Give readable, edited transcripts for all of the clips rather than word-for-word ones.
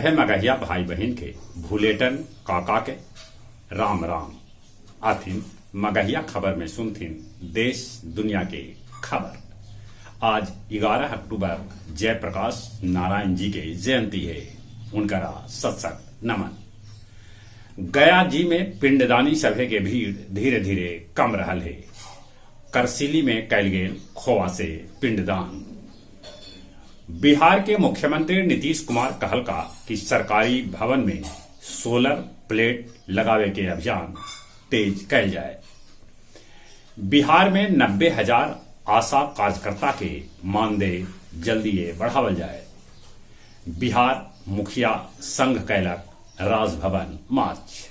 सभे मगहिया भाई बहिन के भुलेटन काका के राम राम। आथिन मगहिया खबर में सुनथिन देश दुनिया के खबर। आज 11 अक्टूबर जयप्रकाश नारायण जी के जयंती है, उनकरा सत सत नमन। गया जी में पिंडदानी सभे के भीड़ धीरे धीरे कम रहल है। करसिली में कैल गेल खोआ से पिंडदान। बिहार के मुख्यमंत्री नीतीश कुमार कहलका कि सरकारी भवन में सोलर प्लेट लगावे के अभियान तेज कैल जाए। बिहार में 90,000 आशा कार्यकर्ता के मानदेय जल्दीए बढ़ावल जाए। बिहार मुखिया संघ कैलक राजभवन मार्च।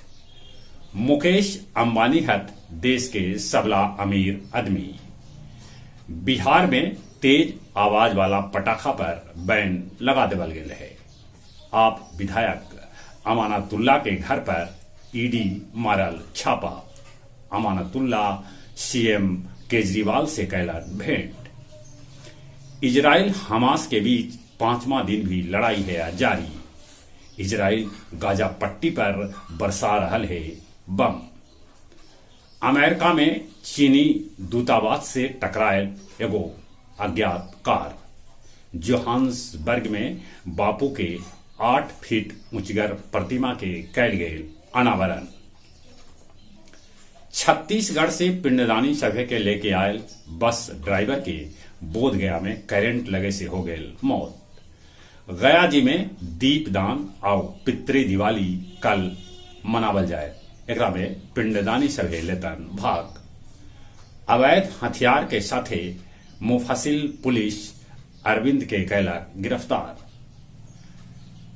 मुकेश अंबानी हथ देश के सबला अमीर आदमी। बिहार में तेज आवाज वाला पटाखा पर बैन लगा देवल गेल है। आप विधायक अमानतुल्ला के घर पर ईडी मारल छापा। अमानतुल्ला सीएम केजरीवाल से कैलन भेंट। इजराइल हमास के बीच 5वां दिन भी लड़ाई है जारी। इजराइल गाजा पट्टी पर बरसा रहल है बम। अमेरिका में चीनी दूतावास से टकरायल एगो अज्ञात कार। जोहान्सबर्ग में बापू के 8 फीट ऊंचगर प्रतिमा के कैल गेल अनावरण। छत्तीसगढ़ से पिंडदानी सभे के लेके आयल बस ड्राइवर के बोधगया में करंट लगे से हो गयल मौत। गया जी में दीपदान और पितृ दिवाली कल मनावल जाए, एकरा में पिंडदानी सभे लेतन भाग। अवैध हथियार के साथे मुफसिल पुलिस अरविंद के कैलक गिरफ्तार।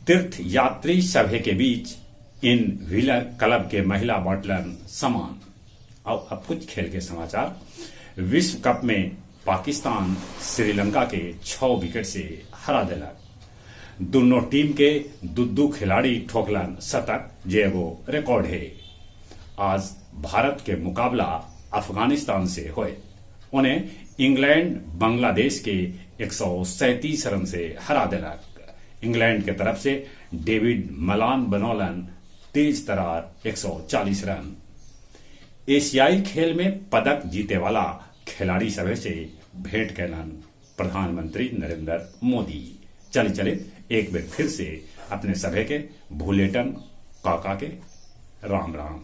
तीर्थ यात्री सभे के बीच इन व्हीलर क्लब के महिला बांटलन सामान। और अब कुछ खेल के समाचार। विश्व कप में पाकिस्तान श्रीलंका के 6 विकेट से हरा देलक। दोनों टीम के दू खिलाड़ी ठोकलन शतक, जे एगो रिकॉर्ड है। आज भारत के मुकाबला अफगानिस्तान से होए। उन्हें इंग्लैंड बांग्लादेश के 137 रन से हरा देलक। इंग्लैंड के तरफ से डेविड मलान बनौलन तेज तरार 140 रन। एशियाई खेल में पदक जीते वाला खिलाड़ी सभे से भेंट कैलन प्रधानमंत्री नरेंद्र मोदी। चले चले एक बार फिर से अपने सभे के भूलेटन काका के राम राम।